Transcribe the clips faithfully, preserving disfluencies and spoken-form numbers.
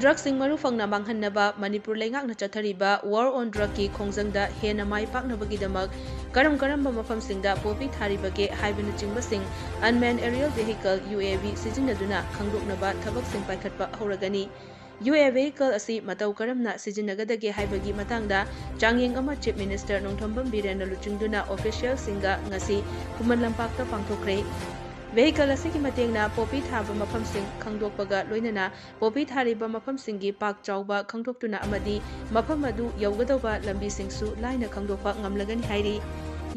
Drugꯁꯤꯡ ꯃꯔꯨ ꯐꯪꯅ ꯃꯥꯡꯍꯟꯅꯕ ꯃꯅꯤꯄꯨꯔ ꯂꯩꯉꯥꯛꯅ ꯆꯠꯊꯔꯤꯕ War on Drugꯀꯤ ꯈꯣꯡꯖꯪꯗ ꯍꯦꯟꯅ ꯃꯥꯏ ꯄꯥꯛꯅꯕꯒꯤꯗꯃꯛ ꯀꯔꯝ ꯀꯔꯝꯕ ꯃꯐꯝꯁꯤꯡꯗ poppy ꯊꯥꯔꯤꯕꯒꯦ ꯍꯥꯏꯕꯅꯆꯤꯡꯕꯁꯤꯡ Unmanned Aerial Vehicle, UAV, ꯁꯤꯖꯤꯟꯅꯗꯨꯅ ꯈꯪꯗꯣꯛꯅꯕ ꯊꯕꯛꯁꯤꯡ ꯄꯥꯏꯈꯠꯄ ꯍꯧꯔꯒꯅꯤ꯫ UAV vehicle ꯑꯁꯤ ꯃꯇꯧ ꯀꯔꯝꯅ ꯁꯤꯖꯤꯟꯅꯒꯗꯒꯦ ꯍꯥꯏꯕꯒꯤ ꯃꯇꯥꯡꯗ ꯆꯥꯡꯌꯦꯡ ꯑꯃ Chief Minister ꯅꯣꯡꯊꯣꯝꯕꯝ ꯕꯤꯔꯦꯟꯅ ꯂꯨꯆꯤꯡꯗꯨꯅ officialꯁꯤꯡꯒ ꯉꯁꯤ ꯈꯨꯃꯟ ꯂꯝꯄꯥꯛꯇ ꯄꯥꯡꯊꯣꯛꯈ꯭ꯔꯦ꯫ Vehicle ꯑꯁꯤꯒꯤ ꯃꯇꯦꯡꯅ poppy ꯊꯥꯕ ꯃꯐꯝꯁꯤꯡ ꯈꯪꯗꯣꯛꯄꯒ ꯂꯣꯏꯅꯅ poppy ꯊꯥꯔꯤꯕ ꯃꯐꯝꯁꯤꯡꯒꯤ ꯄꯥꯛ ꯆꯥꯎꯕ ꯈꯪꯗꯣꯛꯇꯨꯅ ꯑꯃꯗꯤ ꯃꯐꯝ ꯑꯗꯨ ꯌꯧꯒꯗꯧꯕ ꯂꯝꯕꯤꯁꯤꯡꯁꯨ ꯂꯥꯏꯅ ꯈꯪꯗꯣꯛꯄ ꯉꯝꯂꯒꯅꯤ ꯍꯥꯏꯔꯤ꯫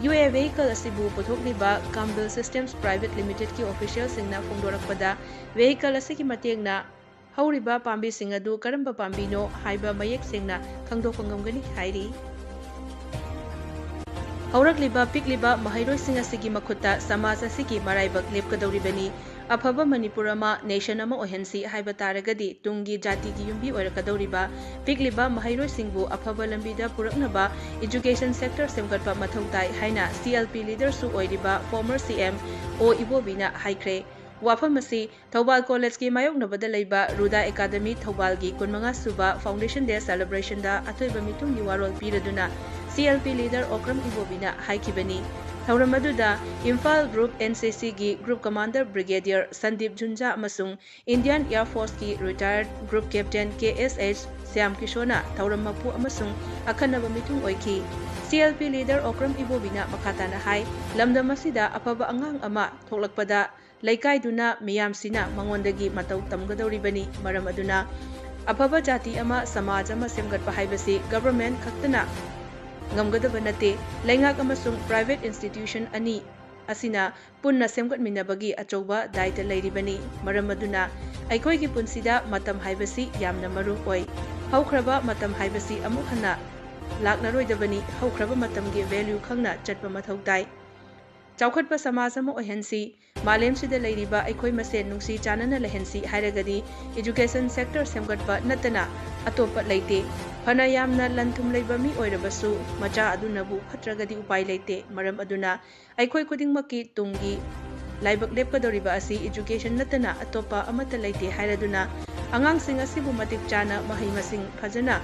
UAV vehicle ꯑꯁꯤꯕꯨ ꯄꯨꯊꯣꯛꯂꯤꯕ Campbell Systems Private Limitedꯀꯤ officialꯁꯤꯡꯅ ꯐꯣꯡꯗꯣꯔꯛꯄꯗ, vehicle ꯑꯁꯤꯒꯤ ꯃꯇꯦꯡꯅ ꯍꯧꯔꯤꯕ ꯄꯥꯝꯕꯤꯁꯤꯡ ꯑꯗꯨ ꯀꯔꯝꯕ ꯄꯥꯝꯕꯤꯅꯣ ꯍꯥꯏꯕ ꯃꯌꯦꯛ ꯁꯦꯡꯅ ꯈꯪꯗꯣꯛꯄ ꯉꯝꯒꯅꯤ ꯍꯥꯏꯔꯤ꯫ ꯍꯧꯔꯛꯂꯤꯕ ꯄꯤꯛꯂꯤꯕ ꯃꯍꯩꯔꯣꯏꯁꯤꯡ ꯑꯁꯤꯒꯤ ꯃꯈꯨꯠꯇ ꯁꯃꯥꯖ ꯑꯁꯤꯒꯤ ꯃꯔꯥꯏꯕꯛ ꯂꯦꯞꯀꯗꯧꯔꯤꯕꯅꯤ꯫ ꯑꯐꯕ ꯃꯅꯤꯄꯨꯔ ꯑꯃ, nation ꯑꯃ ꯑꯣꯏꯍꯟꯁꯤ ꯍꯥꯏꯕ ꯇꯥꯔꯒꯗꯤ ꯇꯨꯡꯒꯤ ꯖꯥꯇꯤꯒꯤ ꯌꯨꯝꯕꯤ ꯑꯣꯏꯔꯛꯀꯗꯧꯔꯤꯕ ꯄꯤꯛꯂꯤꯕ ꯃꯍꯩꯔꯣꯏꯁꯤꯡꯕꯨ ꯑꯐꯕ ꯂꯝꯕꯤꯗ ꯄꯨꯔꯛꯅꯕ education sector ꯁꯦꯝꯒꯠꯄ ꯃꯊꯧ ꯇꯥꯏ ꯍꯥꯏꯅ CLP leaderꯁꯨ ꯑꯣꯏꯔꯤꯕ former CM ꯑꯣ ꯏꯕꯣꯕꯤꯅ ꯍꯥꯏꯈ꯭ꯔꯦ꯫ ꯋꯥꯐꯝ ꯑꯁꯤ ꯊꯧꯕꯥꯜ ꯀꯣꯂꯦꯖꯀꯤ ꯃꯥꯌꯣꯛꯅꯕꯗ ꯂꯩꯕ ꯔꯨꯗꯥ ꯑꯦꯀꯥꯗꯃꯤ ꯊꯧꯕꯥꯜꯒꯤ ꯀꯨꯟꯃꯉꯥ ꯁꯨꯕ Foundation Day celebrationꯗ ꯑꯊꯣꯏꯕ ꯃꯤꯊꯨꯡꯒꯤ ꯋꯥꯔꯣꯜ ꯄꯤꯔꯗꯨꯅ CLP leader ꯑꯣꯀ꯭ꯔꯝ ꯏꯕꯣꯕꯤꯅ ꯍꯥꯏꯈꯤꯕꯅꯤ꯫ ꯊꯧꯔꯝ ꯑꯗꯨꯗ Imphal group NCCꯒꯤ group commander Brigadier Sandeep ꯖꯨꯟꯖꯥ ꯑꯃꯁꯨꯡ Indian Air Forceꯀꯤ retired group captain KSH Shyam ꯀꯤꯁꯣꯅ ꯊꯧꯔꯝ ꯃꯄꯨ ꯑꯃꯁꯨꯡ ꯑꯈꯟꯅꯕ ꯃꯤꯊꯨꯡ ꯑꯣꯏꯈꯤ꯫ CLP leader ꯑꯣꯀ꯭ꯔꯝ ꯏꯕꯣꯕꯤꯅ ꯃꯈꯥ ꯇꯥꯅ ꯍꯥꯏ, ꯂꯝꯗꯝ ꯑꯁꯤꯗ ꯑꯐꯕ ꯑꯉꯥꯡ ꯑꯃ ꯊꯣꯛꯂꯛꯄꯗ ꯂꯩꯀꯥꯏꯗꯨꯅ ꯃꯤꯌꯥꯝꯁꯤꯅ ꯃꯉꯣꯟꯗꯒꯤ ꯃꯇꯧ ꯇꯝꯒꯗꯧꯔꯤꯕꯅꯤ꯫ ꯃꯔꯝ ꯑꯗꯨꯅ ꯑꯐꯕ ꯖꯥꯇꯤ ꯑꯃ, ꯁꯃꯥꯖ ꯑꯃ ꯁꯦꯝꯒꯠꯄ ꯍꯥꯏꯕꯁꯤ government ꯈꯛꯇꯅ ꯉꯝꯒꯗꯕ ꯅꯠꯇꯦ꯫ ꯂꯩꯉꯥꯛ ꯑꯃꯁꯨꯡ private institution ꯑꯅꯤ ꯑꯁꯤꯅ ꯄꯨꯟꯅ ꯁꯦꯝꯒꯠꯃꯤꯟꯅꯕꯒꯤ ꯑꯆꯧꯕ ꯗꯥꯏꯇ ꯂꯩꯔꯤꯕꯅꯤ꯫ ꯃꯔꯝ ꯑꯗꯨꯅ ꯑꯩꯈꯣꯏꯒꯤ ꯄꯨꯟꯁꯤꯗ ꯃꯇꯝ ꯍꯥꯏꯕꯁꯤ ꯌꯥꯝꯅ ꯃꯔꯨ ꯑꯣꯏ꯫ ꯍꯧꯈ꯭ꯔꯕ ꯃꯇꯝ ꯍꯥꯏꯕꯁꯤ ꯑꯃꯨꯛ ꯍꯟꯅ ꯂꯥꯛꯂꯔꯣꯏꯗꯕꯅꯤ꯫ ꯍꯧꯈ꯭ꯔꯕ ꯃꯇꯝꯒꯤ value ꯈꯪꯅ ꯆꯠꯄ ꯃꯊꯧ ꯇꯥꯏ꯫ ꯆꯥꯎꯈꯠꯄ ꯁꯃꯥꯖ ꯑꯃ ꯑꯣꯏꯍꯟꯁꯤ꯫ ꯃꯥꯂꯦꯝꯁꯤꯗ ꯂꯩꯔꯤꯕ ꯑꯩꯈꯣꯏ ꯃꯁꯦꯟ ꯅꯨꯡꯁꯤ ꯆꯥꯟꯅꯅ ꯂꯩꯍꯟꯁꯤ ꯍꯥꯏꯔꯒꯗꯤ education sector ꯁꯦꯝꯒꯠꯄ ꯅꯠꯇꯅ ꯑꯇꯣꯞꯄ ꯂꯩꯇꯦ꯫ ꯐꯅ ꯌꯥꯝꯅ ꯂꯟ ꯊꯨꯝ ꯂꯩꯕ ꯃꯤ ꯑꯣꯏꯔꯕꯁꯨ ꯃꯆꯥ ꯑꯗꯨꯅꯕꯨ ꯐꯠꯇ꯭ꯔꯒꯗꯤ ꯎꯄꯥꯏ ꯂꯩꯇꯦ꯫ ꯃꯔꯝ ꯑꯗꯨꯅ ꯑꯩꯈꯣꯏ ꯈꯨꯗꯤꯡꯃꯛꯀꯤ ꯇꯨꯡꯒꯤ ꯂꯥꯏꯕꯛ ꯂꯦꯞꯀꯗꯧꯔꯤꯕ ꯑꯁꯤ education ꯅꯠꯇꯅ ꯑꯇꯣꯞꯄ ꯑꯃꯠꯇ ꯂꯩꯇꯦ ꯍꯥꯏꯔꯗꯨꯅ ꯑꯉꯥꯡꯁꯤꯡ ꯑꯁꯤꯕꯨ ꯃꯇꯤꯛ ꯆꯥꯅ ꯃꯍꯩ ꯃꯁꯤꯡ ꯐꯖꯅ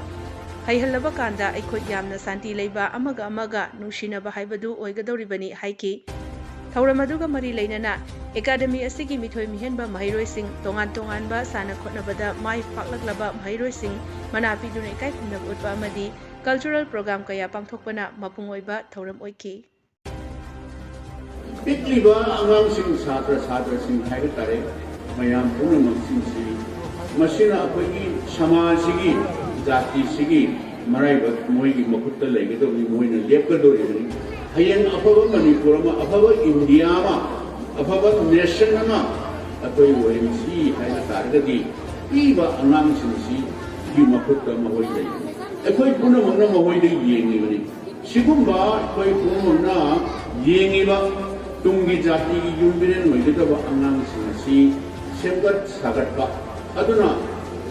ꯍꯩꯍꯜꯂꯕ ꯀꯥꯟꯗ ꯑꯩꯈꯣꯏ ꯌꯥꯝꯅ ꯁꯥꯟꯇꯤ ꯂꯩꯕ, ꯑꯃꯒ ꯑꯃꯒ ꯅꯨꯡꯁꯤꯅꯕ ꯍꯥꯏꯕꯗꯨ ꯑꯣꯏꯒꯗꯧꯔꯤꯕꯅꯤ ꯍꯥꯏꯈꯤ꯫ ꯊꯧꯔꯝ ꯑꯗꯨꯒ ꯃꯔꯤ ꯂꯩꯅꯅ ꯑꯦꯀꯥꯗꯃꯤ ꯑꯁꯤꯒꯤ ꯃꯤꯊꯣꯏ ꯃꯤꯍꯦꯟꯕ ꯃꯍꯩꯔꯣꯏꯁꯤꯡ, ꯇꯣꯉꯥꯟ ꯇꯣꯉꯥꯟꯕ ꯁꯥꯟꯅ ꯈꯣꯠꯅꯕꯗ ꯃꯥꯏ ꯄꯥꯛꯂꯛꯂꯕ ꯃꯍꯩꯔꯣꯏꯁꯤꯡ ꯃꯅꯥ ꯄꯤꯗꯨꯅ ꯏꯀꯥꯏ ꯈꯨꯝꯅꯕ ꯎꯠꯄ ꯑꯃꯗꯤ ꯀꯜꯆꯔꯦꯜ ꯄ꯭ꯔꯣꯒ꯭ꯔꯥꯝ ꯀꯌꯥ ꯄꯥꯡꯊꯣꯛꯄꯅ ꯃꯄꯨꯡ ꯑꯣꯏꯕ ꯊꯧꯔꯝ ꯑꯣꯏꯈꯤ꯫ ꯄꯤꯛꯂꯤꯕ ꯑꯉꯥꯡꯁꯤꯡ, ꯁꯥꯇ꯭ꯔ ꯁꯥꯇ꯭ꯔꯁꯤꯡ ꯍꯥꯏꯕ ꯇꯥꯔꯦ, ꯃꯌꯥꯝ ꯄꯨꯝꯅꯃꯛꯁꯤꯡꯁꯤ ꯃꯁꯤꯅ ꯑꯩꯈꯣꯏꯒꯤ ꯁꯃꯥꯖꯁꯤꯒꯤ, ꯖꯥꯇꯤꯁꯤꯒꯤ ꯃꯔꯥꯏꯕꯛ ꯃꯣꯏꯒꯤ ꯃꯈꯨꯠꯇ ꯂꯩꯒꯗꯧꯔꯤꯕꯅꯤ, ꯃꯣꯏꯅ ꯂꯦꯞꯀꯗꯧꯔꯤꯕꯅꯤ꯫ ꯍꯌꯦꯡ ꯑꯐꯕ ꯃꯅꯤꯄꯨꯔ ꯑꯃ, ꯑꯐꯕ ꯏꯟꯗꯤꯌꯥ ꯑꯃ, ꯑꯐꯕ ꯅꯦꯁꯟ ꯑꯃ ꯑꯩꯈꯣꯏ ꯑꯣꯏꯍꯟꯁꯤ ꯍꯥꯏꯕ ꯇꯥꯔꯒꯗꯤ ꯄꯤꯕ ꯑꯉꯥꯡꯁꯤꯡꯁꯤꯒꯤ ꯃꯈꯨꯠꯇ ꯃꯈꯣꯏ ꯂꯩꯕꯅꯤ꯫ ꯑꯩꯈꯣꯏ ꯄꯨꯝꯅꯃꯛꯅ ꯃꯈꯣꯏꯗ ꯌꯦꯡꯉꯤꯕꯅꯤ꯫ ꯁꯤꯒꯨꯝꯕ ꯑꯩꯈꯣꯏ ꯄꯨꯝꯅꯃꯛꯅ ꯌꯦꯡꯉꯤꯕ ꯇꯨꯡꯒꯤ ꯖꯥꯇꯤꯒꯤ ꯌꯨꯝꯕꯤꯔꯦꯟ ꯑꯣꯏꯒꯗꯕ ꯑꯉꯥꯡꯁꯤꯡ ꯑꯁꯤ ꯁꯦꯝꯒꯠ ꯁꯥꯒꯠꯄ, ꯑꯗꯨꯅ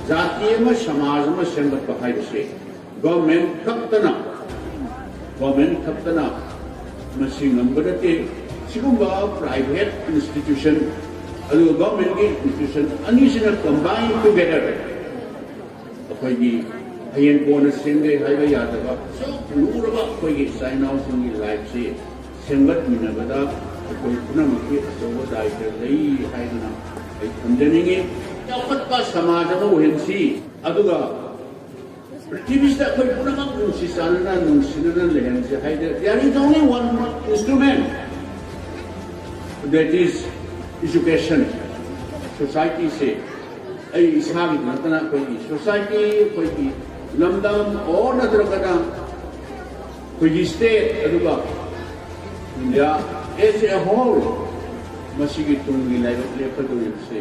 ꯖꯥꯇꯤ ꯑꯃ ꯁꯃꯥꯖ ꯑꯃ ꯁꯦꯝꯒꯠꯄ ꯍꯥꯏꯕꯁꯦ ꯒꯣꯔꯃꯦꯟ ꯈꯛꯇꯅ, ꯒꯣꯔꯃꯦꯟ ꯈꯛꯇꯅ ꯃꯁꯤ ꯉꯝꯕ ꯅꯠꯇꯦ꯫ ꯁꯤꯒꯨꯝꯕ ꯄ꯭ꯔꯥꯏꯚꯦꯠ ꯏꯟꯁꯇꯤꯇ꯭ꯌꯨꯁꯟ ꯑꯗꯨꯒ ꯒꯣꯔꯃꯦꯟꯒꯤ ꯏꯟꯁꯇꯤꯇ꯭ꯌꯨꯁꯟ ꯑꯅꯤꯁꯤꯅ ꯀꯝꯕꯥꯏꯟ ꯇꯨꯒꯦꯗꯔ ꯑꯩꯈꯣꯏꯒꯤ ꯍꯌꯦꯡ ꯀꯣꯟꯅ ꯁꯦꯝꯒꯦ ꯍꯥꯏꯕ ꯌꯥꯗꯕ, ꯑꯁꯨꯛ ꯂꯨꯔꯕ ꯑꯩꯈꯣꯏꯒꯤ ꯏꯆꯥ ꯏꯅꯥꯎꯁꯤꯡꯒꯤ ꯂꯥꯏꯐꯁꯤ ꯁꯦꯝꯒꯠꯃꯤꯟꯅꯕꯗ ꯑꯩꯈꯣꯏ ꯄꯨꯝꯅꯃꯛꯀꯤ ꯑꯆꯧꯕ ꯗꯥꯏꯇ ꯂꯩ ꯍꯥꯏꯗꯨꯅ ꯑꯩ ꯊꯝꯖꯅꯤꯡꯏ꯫ ꯆꯥꯎꯈꯠꯄ ꯁꯃꯥꯖ ꯑꯃ ꯑꯣꯏꯍꯟꯁꯤ, ꯑꯗꯨꯒ ꯄ꯭ꯔꯤꯊꯤꯕꯤꯁꯤꯗ ꯑꯩꯈꯣꯏ ꯄꯨꯝꯅꯃꯛ ꯅꯨꯡꯁꯤ ꯆꯥꯟꯅꯅ ꯅꯨꯡꯁꯤꯅꯅ ꯂꯩꯍꯟꯁꯤ ꯍꯥꯏꯗꯅ, there is only one instrument, that is education꯫ ꯁꯣꯁꯥꯏꯇꯤꯁꯦ ꯑꯩ ꯏꯁꯥꯒꯤ ꯅꯠꯇꯅ ꯑꯩꯈꯣꯏꯒꯤ ꯁꯣꯁꯥꯏꯇꯤ, ꯑꯩꯈꯣꯏꯒꯤ ꯂꯝꯗꯝ ꯑꯣꯔ ꯅꯠꯇ꯭ꯔꯒꯅ ꯑꯩꯈꯣꯏꯒꯤ ꯁ꯭ꯇꯦꯠ, ꯑꯗꯨꯒ ꯏꯟꯗꯤꯌꯥ as a whole, ꯃꯁꯤꯒꯤ ꯇꯨꯡꯒꯤ ꯂꯥꯏꯕꯛ ꯂꯦꯞꯀꯗꯧꯔꯤꯕꯁꯦ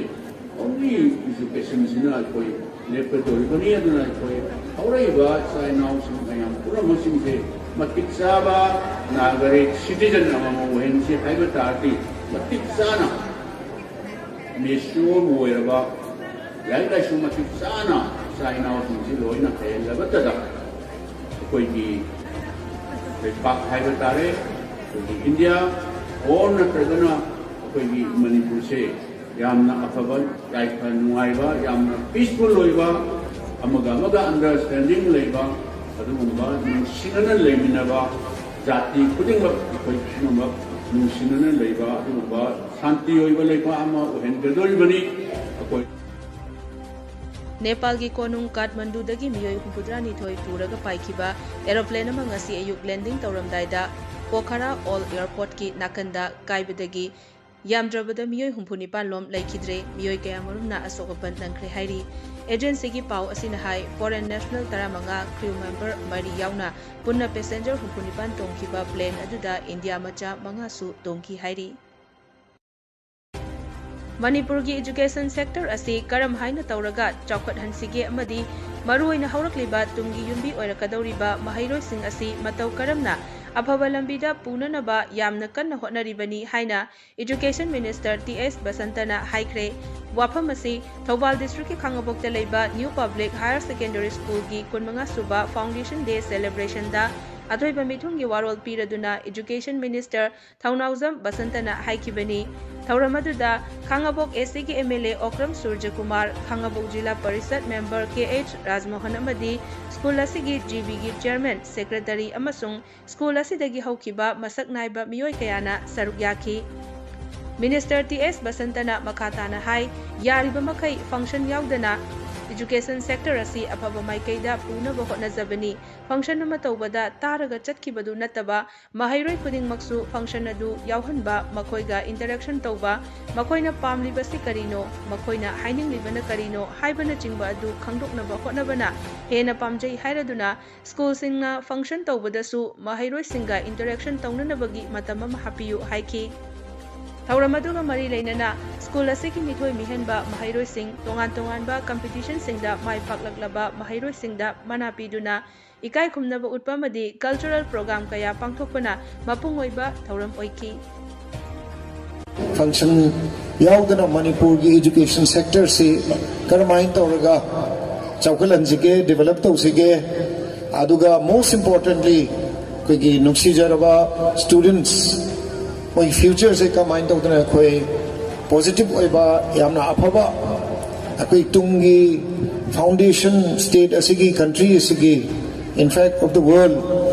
only educationꯁꯤꯅ ꯑꯩꯈꯣꯏ ꯂꯦꯞꯀꯗꯧꯔꯤꯕꯅꯤ꯫ ꯑꯗꯨꯅ ꯑꯩꯈꯣꯏ ꯍꯧꯔꯛꯏꯕ ꯏꯆꯥ ꯏꯅꯥꯎꯁꯤꯡ ꯃꯌꯥꯝ ꯄꯨꯝꯅꯃꯛꯁꯤꯡꯁꯦ ꯃꯇꯤꯛ ꯆꯥꯕ ꯅꯥꯒꯔꯤꯛ, ꯁꯤꯇꯤꯖꯟ ꯑꯃꯃꯝ ꯑꯣꯏꯍꯟꯁꯤ ꯍꯥꯏꯕ ꯇꯥꯔꯗꯤ ꯃꯇꯤꯛ ꯆꯥꯅ ꯃꯦꯆ꯭ꯌꯣꯔ ꯑꯣꯏꯔꯕ, ꯂꯥꯏꯔꯤꯛ ꯂꯥꯏꯁꯨ ꯃꯇꯤꯛ ꯆꯥꯅ ꯏꯆꯥ ꯏꯅꯥꯎꯁꯤꯡꯁꯤ ꯂꯣꯏꯅ ꯍꯩꯍꯜꯂꯕꯇꯗ ꯑꯩꯈꯣꯏꯒꯤ ꯂꯩꯄꯥꯛ ꯍꯥꯏꯕ ꯇꯥꯔꯦ, ꯑꯩꯈꯣꯏꯒꯤ ꯏꯟꯗꯤꯌꯥ ꯑꯣꯔ ꯅꯠꯇ꯭ꯔꯒꯅ ꯑꯩꯈꯣꯏꯒꯤ ꯃꯅꯤꯄꯨꯔꯁꯦ ꯌꯥꯝꯅ ꯑꯐꯕ, ꯌꯥꯏꯐ ꯅꯨꯡꯉꯥꯏꯕ, ꯌꯥꯝꯅ ꯄꯤꯁꯐꯨꯜ ꯑꯣꯏꯕ, ꯑꯃꯒ ꯑꯃꯒ ꯑꯟꯗꯔꯁ꯭ꯇꯦꯟꯗꯤꯡ ꯂꯩꯕ, ꯑꯗꯨꯒꯨꯝꯕ ꯅꯨꯡꯁꯤꯅꯅ ꯂꯩꯃꯤꯟꯅꯕ, ꯖꯥꯇꯤ ꯈꯨꯗꯤꯡꯃꯛ ꯑꯩꯈꯣꯏ ꯁꯤꯒꯨꯝꯕ ꯅꯨꯡꯁꯤꯅꯅ ꯂꯩꯕ, ꯑꯗꯨꯒꯨꯝꯕ ꯁꯥꯟꯇꯤ ꯑꯣꯏꯕ ꯂꯩꯕꯥꯛ ꯑꯃ ꯑꯣꯏꯍꯟꯒꯗꯣꯔꯤꯕꯅꯤ꯫ ꯑꯩꯈꯣꯏ ꯅꯦꯄꯥꯜꯒꯤ ꯀꯣꯅꯨꯡ ꯀꯥꯊꯃꯟꯗꯨꯗꯒꯤ ꯃꯤꯑꯣꯏ ꯍꯨꯝꯐꯨꯇꯔꯥꯅꯤꯊꯣꯏ ꯄꯨꯔꯒ ꯄꯥꯏꯈꯤꯕ ꯑꯦꯔꯣꯄ꯭ꯂꯦꯟ ꯑꯃ ꯉꯁꯤ ꯑꯌꯨꯛ ꯂꯦꯟꯗꯤꯡ ꯇꯧꯔꯝꯗꯥꯏꯗ ꯄꯣꯈꯥꯔꯥ ꯑꯣꯜ ꯑꯦꯌꯔꯄꯣꯔꯠꯀꯤ ꯅꯥꯀꯟꯗ ꯀꯥꯏꯕꯗꯒꯤ ꯌꯥꯝꯗ꯭ꯔꯕꯗ ꯃꯤꯑꯣꯏ ꯍꯨꯝꯐꯨꯅꯤꯄꯥꯟ ꯂꯣꯝ ꯂꯩꯈꯤꯗ꯭ꯔꯦ꯫ ꯃꯤꯑꯣꯏ ꯀꯌꯥꯃꯔꯨꯝꯅ ꯑꯁꯣꯛ ꯑꯄꯟ ꯅꯪꯈ꯭ꯔꯦ ꯍꯥꯏꯔꯤ꯫ ꯑꯦꯖꯦꯟꯁꯤꯒꯤ ꯄꯥꯎ ꯑꯁꯤꯅ ꯍꯥꯏ, ꯐꯣꯔꯦꯟ ꯅꯦꯁꯅꯦꯜ ꯇꯔꯥꯃꯉꯥ, ꯀ꯭ꯔꯤꯎ ꯃꯦꯝꯕꯔ ꯃꯔꯤ ꯌꯥꯎꯅ ꯄꯨꯟꯅ ꯄꯦꯁꯦꯟꯖꯔ ꯍꯨꯝꯐꯨꯅꯤꯄꯥꯟ ꯇꯣꯡꯈꯤꯕ ꯄ꯭ꯂꯦꯟ ꯑꯗꯨꯗ ꯏꯟꯗꯤꯌꯥ ꯃꯆꯥ ꯃꯉꯥꯁꯨ ꯇꯣꯡꯈꯤ ꯍꯥꯏꯔꯤ꯫ ꯃꯅꯤꯄꯨꯔꯒꯤ ꯏꯖꯨꯀꯦꯁꯟ ꯁꯦꯛꯇꯔ ꯑꯁꯤ ꯀꯔꯝ ꯍꯥꯏꯅ ꯇꯧꯔꯒ ꯆꯥꯎꯈꯠꯍꯟꯁꯤꯒꯦ ꯑꯃꯗꯤ ꯃꯔꯨꯑꯣꯏꯅ ꯍꯧꯔꯛꯂꯤꯕ ꯇꯨꯡꯒꯤ ꯌꯨꯝꯕꯤ ꯑꯣꯏꯔꯛꯀꯗꯧꯔꯤꯕ ꯃꯍꯩꯔꯣꯏꯁꯤꯡ ꯑꯁꯤ ꯃꯇꯧ ꯀꯔꯝꯅ ꯑꯐꯕ ꯂꯝꯕꯤꯗ ꯄꯨꯅꯅꯕ ꯌꯥꯝꯅ ꯀꯟꯅ ꯍꯣꯠꯅꯔꯤꯕꯅꯤ ꯍꯥꯏꯅ ꯏꯖꯨꯀꯦꯁꯟ ꯃꯤꯅꯤꯁꯇꯔ ꯇꯤ ꯑꯦꯁ ꯕꯁꯟꯇꯅ ꯍꯥꯏꯈ꯭ꯔꯦ꯫ ꯋꯥꯐꯝ ꯑꯁꯤ ꯊꯧꯕꯥꯜ ꯗꯤꯁꯇ꯭ꯔꯤꯛꯀꯤ ꯈꯥꯉꯕꯣꯛꯇ ꯂꯩꯕ ꯅ꯭ꯌꯨ ꯄꯕ꯭ꯂꯤꯛ ꯍꯥꯌꯔ ꯁꯦꯀꯦꯟꯗꯔꯤ ꯁ꯭ꯀꯨꯜꯒꯤ ꯀꯨꯟꯃꯉꯥ ꯁꯨꯕ ꯐꯥꯎꯟꯗꯦꯁꯟ ꯗꯦ ꯁꯦꯂꯦꯕ꯭ꯔꯦꯁꯟꯗ ꯑꯊꯣꯏꯕ ꯃꯤꯊꯨꯡꯒꯤ ꯋꯥꯔꯣꯜ ꯄꯤꯔꯗꯨꯅ ꯏꯖꯨꯀꯦꯁꯟ ꯃꯤꯅꯤꯁꯇꯔ ꯊꯧꯅꯥꯎꯖꯝ ꯕꯁꯟꯇꯅ ꯍꯥꯏꯈꯤꯕꯅꯤ꯫ ꯊꯧꯔꯝ ꯑꯗꯨꯗ ꯈꯥꯉꯕꯣꯛ ꯑꯦꯁ ꯁꯤꯒꯤ M L A Okram Surajkumar, Khangabok ꯖꯤꯂꯥ ꯄꯔꯤꯁꯠ ꯃꯦꯝꯕꯔ ꯀꯦ ꯑꯩꯆ ꯔꯥꯖꯃꯣꯍꯟ ꯑꯃꯗꯤ ꯁ꯭ꯀꯨꯜ ꯑꯁꯤꯒꯤ ꯖꯤ ꯕꯤꯒꯤ ꯆꯤꯌꯔꯃꯦꯟ, ꯁꯦꯀ꯭ꯔꯦꯇꯔꯤ ꯑꯃꯁꯨꯡ ꯁ꯭ꯀꯨꯜ ꯑꯁꯤꯗꯒꯤ ꯍꯧꯈꯤꯕ ꯃꯁꯛ ꯅꯥꯏꯕ ꯃꯤꯑꯣꯏ ꯀꯌꯥꯅ ꯁꯔꯨꯛ ꯌꯥꯈꯤ꯫ ꯃꯤꯅꯤꯁꯇꯔ ꯇꯤ ꯑꯦꯁ ꯕꯁꯟꯇꯅ ꯃꯈꯥ ꯇꯥꯅ ꯍꯥꯏ, ꯌꯥꯔꯤꯕ ꯃꯈꯩ ꯐꯪꯁꯟ ꯌꯥꯎꯗꯅ ꯏꯖꯨꯀꯦꯁꯟ ꯁꯦꯛꯇꯔ ꯑꯁꯤ ꯑꯐꯕ ꯃꯥꯏꯀꯩꯗ ꯄꯨꯅꯕ ꯍꯣꯠꯅꯖꯕꯅꯤ꯫ ꯐꯪꯁꯟ ꯑꯃ ꯇꯧꯕꯗ ꯇꯥꯔꯒ ꯆꯠꯈꯤꯕꯗꯨ ꯅꯠꯇꯕ, ꯃꯍꯩꯔꯣꯏ ꯈꯨꯗꯤꯡꯃꯛꯁꯨ ꯐꯪꯁꯟ ꯑꯗꯨ ꯌꯥꯎꯍꯟꯕ, ꯃꯈꯣꯏꯒ ꯏꯟꯇꯔꯦꯛꯁꯟ ꯇꯧꯕ, ꯃꯈꯣꯏꯅ ꯄꯥꯝꯂꯤꯕꯁꯤ ꯀꯔꯤꯅꯣ, ꯃꯈꯣꯏꯅ ꯍꯥꯏꯅꯤꯡꯂꯤꯕꯅ ꯀꯔꯤꯅꯣ ꯍꯥꯏꯕꯅꯆꯤꯡꯕ ꯑꯗꯨ ꯈꯪꯗꯣꯛꯅꯕ ꯍꯣꯠꯅꯕꯅ ꯍꯦꯟꯅ ꯄꯥꯝꯖꯩ ꯍꯥꯏꯔꯗꯨꯅ ꯁ꯭ꯀꯨꯜꯁꯤꯡꯅ ꯐꯪꯁꯟ ꯇꯧꯕꯗꯁꯨ ꯃꯍꯩꯔꯣꯏꯁꯤꯡꯒ ꯏꯟꯇꯔꯦꯛꯁꯟ ꯇꯧꯅꯅꯕꯒꯤ ꯃꯇꯝ ꯑꯃ ꯍꯥꯞꯄꯤꯌꯨ ꯍꯥꯏꯈꯤ꯫ ꯊꯧꯔꯝ ꯑꯗꯨꯒ ꯃꯔꯤ ꯂꯩꯅꯅ ꯁ꯭ꯀꯨꯜ ꯑꯁꯤꯒꯤ ꯃꯤꯊꯣꯏ ꯃꯤꯍꯦꯟꯕ ꯃꯍꯩꯔꯣꯏꯁꯤꯡ ꯇꯣꯉꯥꯟ ꯇꯣꯉꯥꯟꯕ ꯀꯝꯄꯤꯇꯤꯁꯟꯁꯤꯡꯗ ꯃꯥꯏ ꯄꯥꯛꯂꯛꯂꯕ ꯃꯍꯩꯔꯣꯏꯁꯤꯡꯗ ꯃꯅꯥ ꯄꯤꯗꯨꯅ ꯏꯀꯥꯏ ꯈꯨꯝꯅꯕ ꯎꯠꯄ ꯑꯃꯗꯤ ꯀꯜꯆꯔꯦꯜ ꯄ꯭ꯔꯣꯒ꯭ꯔꯥꯝ ꯀꯌꯥ ꯄꯥꯡꯊꯣꯛꯄꯅ ꯃꯄꯨꯡ ꯑꯣꯏꯕ ꯊꯧꯔꯝ ꯑꯣꯏꯈꯤ꯫ ꯐꯪꯁꯟ ꯌꯥꯎꯗꯅ ꯃꯅꯤꯄꯨꯔꯒꯤ ꯏꯖꯨꯀꯦꯁꯟ ꯁꯦꯛꯇꯔꯁꯤ ꯀꯔꯝꯍꯥꯏꯅ ꯇꯧꯔꯒ ꯆꯥꯎꯈꯠꯍꯟꯁꯤꯒꯦ, ꯗꯤꯕꯂꯞ ꯇꯧꯁꯤꯒꯦ, ꯑꯗꯨꯒ most importantly ꯑꯩꯈꯣꯏꯒꯤ ꯅꯨꯡꯁꯤꯖꯔꯕ ꯁ꯭ꯇꯨꯗꯦꯟꯠꯁ ꯃꯣꯏꯒꯤ ꯐ꯭ꯌꯨꯆꯔꯁꯦ ꯀꯃꯥꯏꯅ ꯇꯧꯗꯅ ꯑꯩꯈꯣꯏ ꯄꯣꯖꯤꯇꯤꯚ ꯑꯣꯏꯕ, ꯌꯥꯝꯅ ꯑꯐꯕ, ꯑꯩꯈꯣꯏ ꯇꯨꯡꯒꯤ foundation, state ꯑꯁꯤꯒꯤ, country ꯑꯁꯤꯒꯤ, in fact of the world,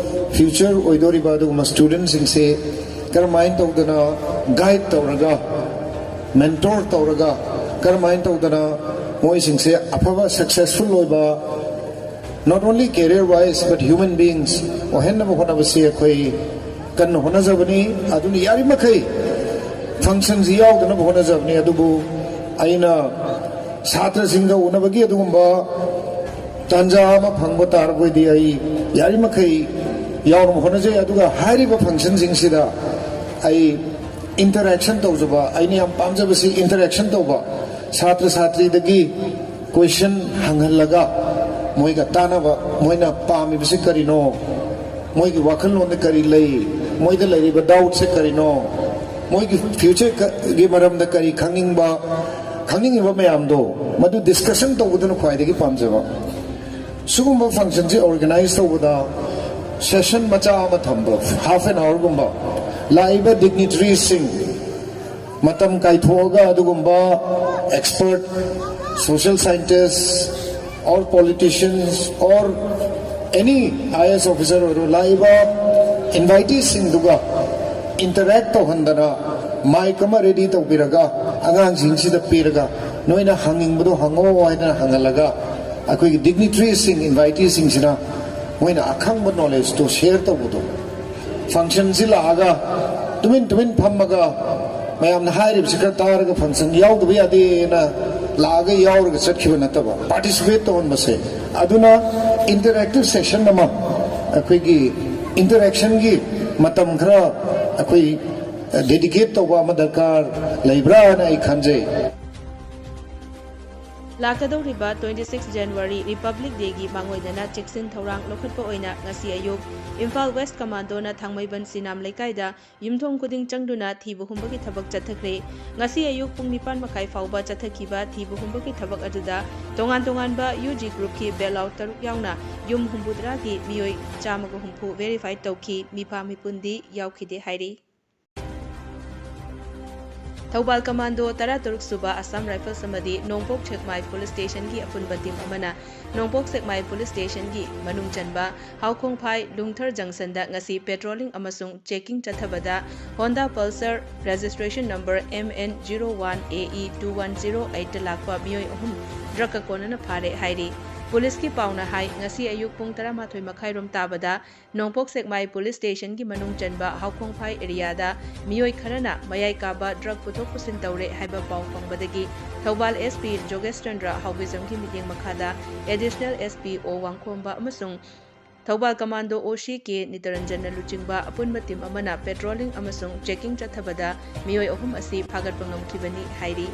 future ꯑꯣꯏꯗꯣꯔꯤꯕ ꯑꯗꯨꯒꯨꯝꯕ ꯁ꯭ꯇꯨꯗꯦꯟꯁꯤꯡꯁꯦ ꯀꯔꯝꯍꯥꯏꯅ ꯇꯧꯗꯅ ꯒꯥꯏꯗ ꯇꯧꯔꯒ, ꯃꯦꯟꯇꯣꯔ ꯇꯧꯔꯒ, ꯀꯔꯝꯍꯥꯏꯅ ꯇꯧꯗꯅ ꯃꯣꯏꯁꯤꯡꯁꯦ ꯑꯐꯕ, ꯁꯛꯁꯦꯁꯐꯨꯜ ꯑꯣꯏꯕ, not only career wise but human beings ꯑꯣꯏꯍꯟꯅꯕ ꯍꯣꯠꯅꯕꯁꯤ ꯑꯩꯈꯣꯏ ꯀꯟꯅ ꯍꯣꯠꯅꯖꯕꯅꯤ꯫ ꯑꯗꯨꯅ ꯌꯥꯔꯤꯃꯈꯩ ꯐꯪꯁꯟꯁꯤ ꯌꯥꯎꯗꯅꯕ ꯍꯣꯠꯅꯖꯕꯅꯤ꯫ ꯑꯗꯨꯕꯨ ꯑꯩꯅ ꯁꯥꯇ꯭ꯔꯁꯤꯡꯒ ꯎꯅꯕꯒꯤ ꯑꯗꯨꯒꯨꯝꯕ ꯇꯥꯟꯖꯥ ꯑꯃ ꯐꯪꯕ ꯇꯥꯔꯕꯗꯤ ꯑꯩ ꯌꯥꯔꯤꯃꯈꯩ ꯌꯥꯎꯅꯕ ꯍꯣꯠꯅꯖꯩ꯫ ꯑꯗꯨꯒ ꯍꯥꯏꯔꯤꯕ ꯐꯪꯁꯟꯁꯤꯡꯁꯤꯗ ꯑꯩ ꯏꯟꯇꯔꯦꯛꯁꯟ ꯇꯧꯖꯕ, ꯑꯩꯅ ꯌꯥꯝ ꯄꯥꯝꯖꯕꯁꯤ ꯏꯟꯇꯔꯦꯛꯁꯟ ꯇꯧꯕ, ꯁꯥꯇ꯭ꯔ ꯁꯥꯇ꯭ꯔꯤꯗꯒꯤ ꯀꯣꯏꯁꯟ ꯍꯪꯍꯜꯂꯒ ꯃꯣꯏꯒ ꯇꯥꯟꯅꯕ, ꯃꯣꯏꯅ ꯄꯥꯝꯃꯤꯕꯁꯤ ꯀꯔꯤꯅꯣ, ꯃꯣꯏꯒꯤ ꯋꯥꯈꯜꯂꯣꯟꯗ ꯀꯔꯤ ꯂꯩ, ꯃꯣꯏꯗ ꯂꯩꯔꯤꯕ ꯗꯥꯎꯠꯁꯦ ꯀꯔꯤꯅꯣ, ꯃꯣꯏꯒꯤ ꯐ꯭ꯌꯨꯆꯔꯒꯤ ꯃꯔꯝꯗ ꯀꯔꯤ ꯈꯪꯅꯤꯡꯕ, ꯈꯪꯅꯤꯡꯉꯤꯕ ꯃꯌꯥꯝꯗꯣ ꯃꯗꯨ ꯗꯤꯁꯀꯁꯟ ꯇꯧꯕꯗꯨꯅ ꯈ꯭ꯋꯥꯏꯗꯒꯤ ꯄꯥꯝꯖꯕ꯫ ꯁꯤꯒꯨꯝꯕ ꯐꯪꯁꯟꯁꯦ ꯑꯣꯔꯒꯅꯥꯏꯖ ꯇꯧꯕꯗ ꯁꯦꯁꯟ ꯃꯆꯥ ꯑꯃ ꯊꯝꯕ, ꯍꯥꯐ ꯑꯦꯟ ꯑꯋꯥꯔꯒꯨꯝꯕ, ꯂꯥꯛꯏꯕ ꯗꯤꯒꯅꯤꯇꯔꯤꯁꯤꯡ ꯃꯇꯝ ꯀꯥꯏꯊꯣꯛꯑꯒ ꯑꯗꯨꯒꯨꯝꯕ expert, social scientist or politicians or any I A S officer ꯑꯣꯏꯔꯣ, ꯂꯥꯛꯏꯕ ꯏꯟꯚꯥꯏꯇꯤꯁꯤꯡꯗꯨꯒ ꯏꯟꯇꯔꯦꯛ ꯇꯧꯍꯟꯗꯅ ꯃꯥꯏꯛ ꯑꯃ ꯔꯦꯗꯤ ꯇꯧꯕꯤꯔꯒ ꯑꯉꯥꯡꯁꯤꯡꯁꯤꯗ ꯄꯤꯔꯒ ꯅꯣꯏꯅ ꯍꯪꯅꯤꯡꯕꯗꯣ ꯍꯪꯉꯣ ꯍꯥꯏꯗꯅ ꯍꯪꯍꯜꯂꯒ ꯑꯩꯈꯣꯏꯒꯤ ꯗꯤꯒꯅꯤꯇꯔꯤꯁꯤꯡ, ꯏꯟꯚꯥꯏꯇꯤꯁꯤꯡꯁꯤꯅ ꯃꯣꯏꯅ ꯑꯈꯪꯕ ꯅꯣꯂꯦꯖꯇꯣ ꯁꯦꯌꯔ ꯇꯧꯕꯗꯣ, ꯐꯪꯁꯟꯁꯤ ꯂꯥꯛꯑꯒ ꯇꯨꯃꯤꯟ ꯇꯨꯃꯤꯟ ꯐꯝꯃꯒ ꯃꯌꯥꯝꯅ ꯍꯥꯏꯔꯤꯕꯁꯤ ꯈꯔ ꯇꯥꯔꯒ ꯐꯪꯁꯟ ꯌꯥꯎꯗꯕ ꯌꯥꯗꯦꯅ ꯂꯥꯛꯑꯒ ꯌꯥꯎꯔꯒ ꯆꯠꯈꯤꯕ ꯅꯠꯇꯕ, ꯄꯥꯔꯇꯤꯁꯤꯄꯦꯠ ꯇꯧꯍꯟꯕꯁꯦ꯫ ꯑꯗꯨꯅ ꯏꯟꯇꯔꯦꯛꯇꯤꯞ ꯁꯦꯁꯟ ꯑꯃ, ꯑꯩꯈꯣꯏꯒꯤ ꯏꯟꯇꯔꯦꯛꯁꯟꯒꯤ ꯃꯇꯝ ꯈꯔ ꯑꯩꯈꯣꯏ ꯗꯦꯗꯤꯀꯦꯠ ꯇꯧꯕ ꯑꯃ ꯗꯔꯀꯥꯔ ꯂꯩꯕ꯭ꯔꯥꯅ ꯑꯩ ꯈꯟꯖꯩ꯫ ꯂꯥꯛꯀꯗꯧꯔꯤꯕ twenty six January Republic Dayꯒꯤ ꯃꯥꯡꯑꯣꯏꯅꯅ ꯆꯦꯛꯁꯤꯟ ꯊꯧꯔꯥꯡ ꯂꯧꯈꯠꯄ ꯑꯣꯏꯅ ꯉꯁꯤ ꯑꯌꯨꯛ ꯏꯝꯐꯥꯜ ꯋꯦꯁ ꯀꯃꯥꯟꯗꯣꯅ ꯊꯥꯡꯃꯩꯕꯟ ꯁꯤꯅꯥꯝ ꯂꯩꯀꯥꯏꯗ ꯌꯨꯝꯊꯣꯡ ꯈꯨꯗꯤꯡ ꯆꯪꯗꯨꯅ ꯊꯤꯕ ꯍꯨꯝꯕꯒꯤ ꯊꯕꯛ ꯆꯠꯊꯈ꯭ꯔꯦ꯫ ꯉꯁꯤ ꯑꯌꯨꯛ ꯄꯨꯡ ꯅꯤꯄꯥꯟ ꯃꯈꯥꯏ ꯐꯥꯎꯕ ꯆꯠꯊꯈꯤꯕ ꯊꯤꯕ ꯍꯨꯝꯕꯒꯤ ꯊꯕꯛ ꯑꯗꯨꯗ ꯇꯣꯉꯥꯟ ꯇꯣꯉꯥꯟꯕ U G groupꯀꯤ bailout ꯇꯔꯨꯛ ꯌꯥꯎꯅ ꯌꯨꯝ ꯍꯨꯝꯐꯨꯇꯔꯥꯒꯤ ꯃꯤꯑꯣꯏ ꯆꯥꯝꯃꯒ ꯍꯨꯝꯐꯨ verify ꯇꯧꯈꯤ꯫ ꯃꯤꯐꯥ ꯃꯤꯄꯨꯟꯗꯤ ꯌꯥꯎꯈꯤꯗꯦ ꯍꯥꯏꯔꯤ꯫ ꯊꯧꯕꯥꯜ ꯀꯃꯥꯟꯗꯣ ꯇꯔꯥꯇꯔꯨꯛ ꯁꯨꯕ ꯑꯁꯥꯝ ꯔꯥꯏꯐꯜꯁ ꯑꯃꯗꯤ ꯅꯣꯡꯄꯣꯛ ꯁꯦꯛꯃꯥꯏ ꯄꯨꯂꯤꯁ ꯁ꯭ꯇꯦꯁꯟꯒꯤ ꯑꯄꯨꯟꯕ ꯇꯤꯝ ꯑꯃꯅ ꯅꯣꯡꯄꯣꯛ ꯁꯦꯛꯃꯥꯏ ꯄꯨꯂꯤꯁ ꯁ꯭ꯇꯦꯁꯟꯒꯤ ꯃꯅꯨꯡ ꯆꯟꯕ ꯍꯥꯎꯈꯣꯡꯐꯥꯏ ꯂꯨꯡꯊꯔ ꯖꯪꯁꯟꯗ ꯉꯁꯤ ꯄꯦꯇ꯭ꯔꯣꯂꯤꯡ ꯑꯃꯁꯨꯡ ꯆꯦꯀꯤꯡ ꯆꯠꯊꯕꯗ Honda Pulsar registration number M N zero one A E two one zero eight ꯂꯥꯛꯄ ꯃꯤꯑꯣꯏ ꯑꯍꯨꯝ ꯗ꯭ꯔꯒꯀ ꯀꯣꯟꯅꯅ ꯐꯥꯔꯦ ꯍꯥꯏꯔꯤ꯫ ꯄꯨꯂꯤꯁꯀꯤ ꯄꯥꯎꯅ ꯍꯥꯏ, ꯉꯁꯤ ꯑꯌꯨꯛ ꯄꯨꯡ ꯇꯔꯥꯃꯥꯊꯣꯏ ꯃꯈꯥꯏꯔꯣꯝ ꯇꯥꯕꯗ ꯅꯣꯡꯄꯣꯛ ꯁꯦꯛꯃꯥꯏ ꯄꯨꯂꯤꯁ ꯁ꯭ꯇꯦꯁꯟꯒꯤ ꯃꯅꯨꯡ ꯆꯟꯕ ꯍꯥꯎꯈꯣꯡꯐꯥꯏ ꯑꯦꯔꯤꯌꯥꯗ ꯃꯤꯑꯣꯏ ꯈꯔꯅ ꯃꯌꯥꯏ ꯀꯥꯕ ꯗ꯭ꯔꯒ ꯄꯨꯊꯣꯛ ꯄꯨꯁꯤꯟ ꯇꯧꯔꯦ ꯍꯥꯏꯕ ꯄꯥꯎ ꯐꯪꯕꯗꯒꯤ ꯊꯧꯕꯥꯜ S P ꯖꯣꯒꯦꯁ ꯆꯟꯗ꯭ꯔ ꯍꯥꯎꯕꯤꯖꯝꯒꯤ ꯃꯤꯠꯌꯦꯡ ꯃꯈꯥꯗ Additional S P O ꯋꯥꯡꯈꯣꯝꯕ ꯑꯃꯁꯨꯡ Thoubal commando O C K ꯅꯤꯇꯔꯟꯖꯟꯅ ꯂꯨꯆꯤꯡꯕ ꯑꯄꯨꯟꯕ ꯇꯤꯝ ꯑꯃꯅ ꯄꯦꯇ꯭ꯔꯣꯂꯤꯡ ꯑꯃꯁꯨꯡ ꯆꯦꯀꯤꯡ ꯆꯠꯊꯕꯗ ꯃꯤꯑꯣꯏ ꯑꯍꯨꯝ ꯑꯁꯤ ꯐꯥꯒꯠꯄ ꯉꯝꯈꯤꯕꯅꯤ ꯍꯥꯏꯔꯤ꯫